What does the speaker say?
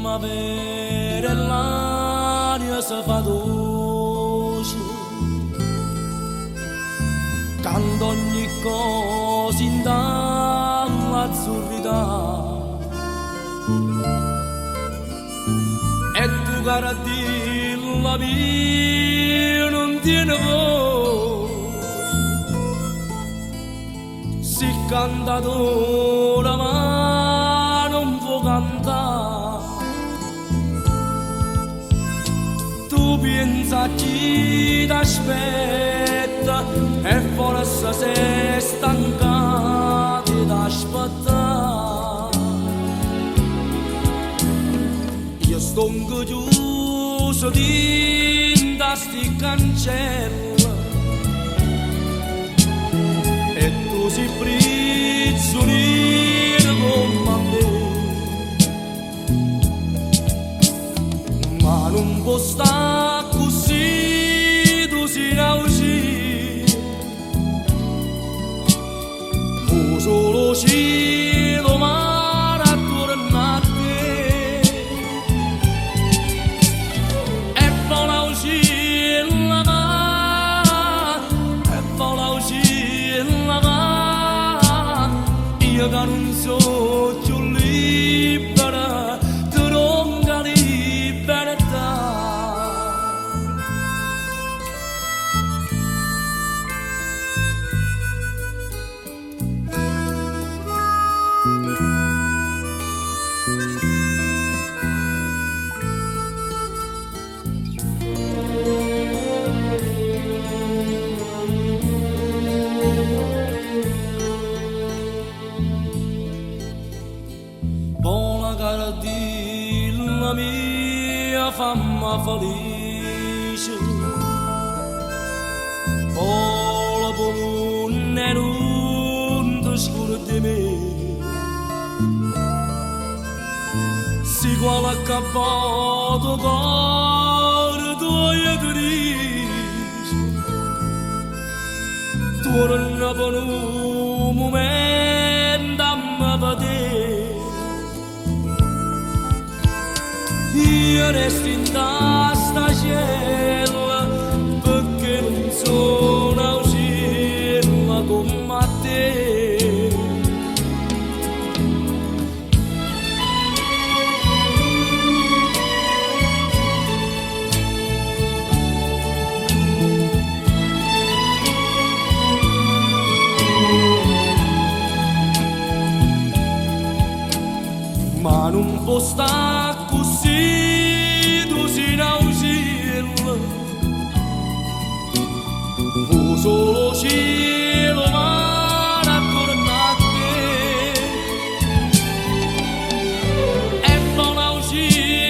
Primmavera e ll'aria se fa doce, canta ogni cosa 'int'a ll'azzurrità. E tu caradilla mia nun tiene voce, si cantatora ma nun vuò cantà. Tu pienza a chi t'aspetta e forse s'è stancato 'e t'aspettà. Io stongo chiuso dint' a sti cancelle e tu si prigioniero comm' a me. Ma nun può sta accussì, tu si n'auciello, 'O sole, 'o cielo, 'o mare attuorno a te. E vola auciello va, e vola auciello va. Io ca nun so' cchiù libero, te dongo 'a libertà. Vola cardilla mia, famme felice. Vola p' 'o munno e nun te scurda 'e me. Si qualche vota 'o core tuoje te dice, Tuorna pe nu mumento a me vedè. Io resto 'int'a sta cella pecché nun so' n'auciello comm' a te. Ma nun può sta accussì, tu si n'auciello, 'O sole, 'o cielo, 'o mare attuorno a te. E vola auciello.